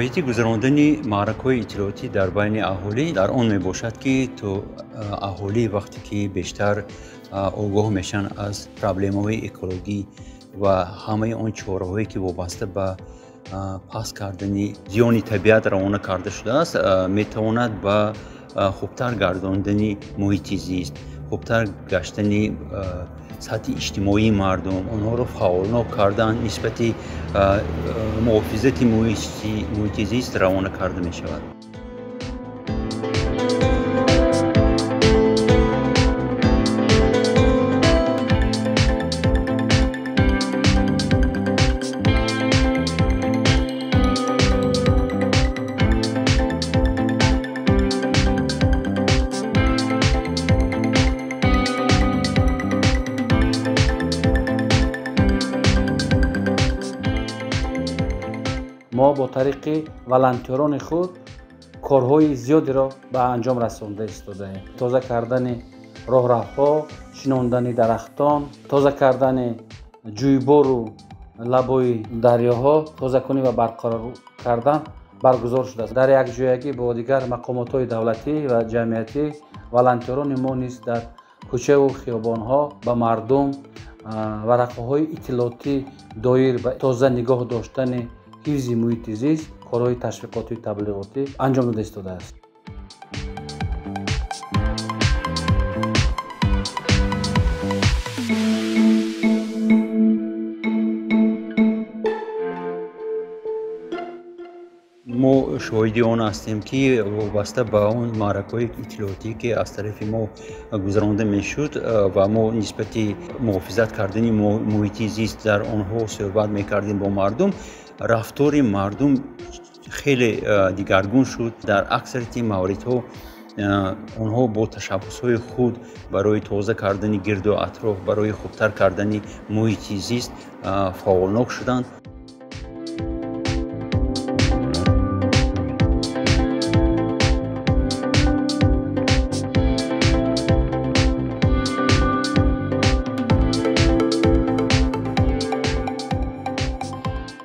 Моҳияти гузарондани маъракаҳои иттилоотӣ дар байни аҳолӣ дар он мебошад, ки то аҳолӣ вақте ки бештар огоҳ мешаванд аз проблемаҳои экологӣ ва ҳамаи он чораҳое, ки вобаста ба паст кардани зиёни табиат равона карда шудааст, метавонад ба хубтар гардондани муҳити зист, хубтар гаштани сатҳи иҷтимоии мардум, онҳоро фаъолнок кардан нисбати муҳофизати муҳити зист равона карда мешавад. Мо бо тариқи волонтёрони худ корҳои зиёдеро ба анҷом расонда истодаем. Тоза кардани роҳравҳо, шинондани дарахтон, тоза кардани ҷӯйбору лабои дарёҳо, тозакунӣ ва барқарор кардан баргузор шудааст. Дар якҷоягӣ бо дигар мақомотҳои давлатӣ ва ҷамъиятӣ волонтёрони мо низ дар кӯчаву хиёбонҳо ба мардум варақаҳои иттилоотӣ доир ба тоза нигоҳ доштани ҳифзи муҳити зист, корҳои ташвиқотию таблиғотӣ анҷом дода истодааст. Мо шоҳиди он ҳастем, ки вобаста ба он маъракаҳои иттилоотӣ, ки аз тарафи мо гузаронда мешуд ва мо нисбати муҳофизат кардани муҳити зист дар онҳо суҳбат мекардем бо мардум, рафтори мардум хеле дигаргун шуд. Дар аксарияти мавридҳо онҳо бо ташаббусҳои худ барои тоза кардани гирду атроф, барои хубтар кардани муҳити зист фаъолнок шуданд.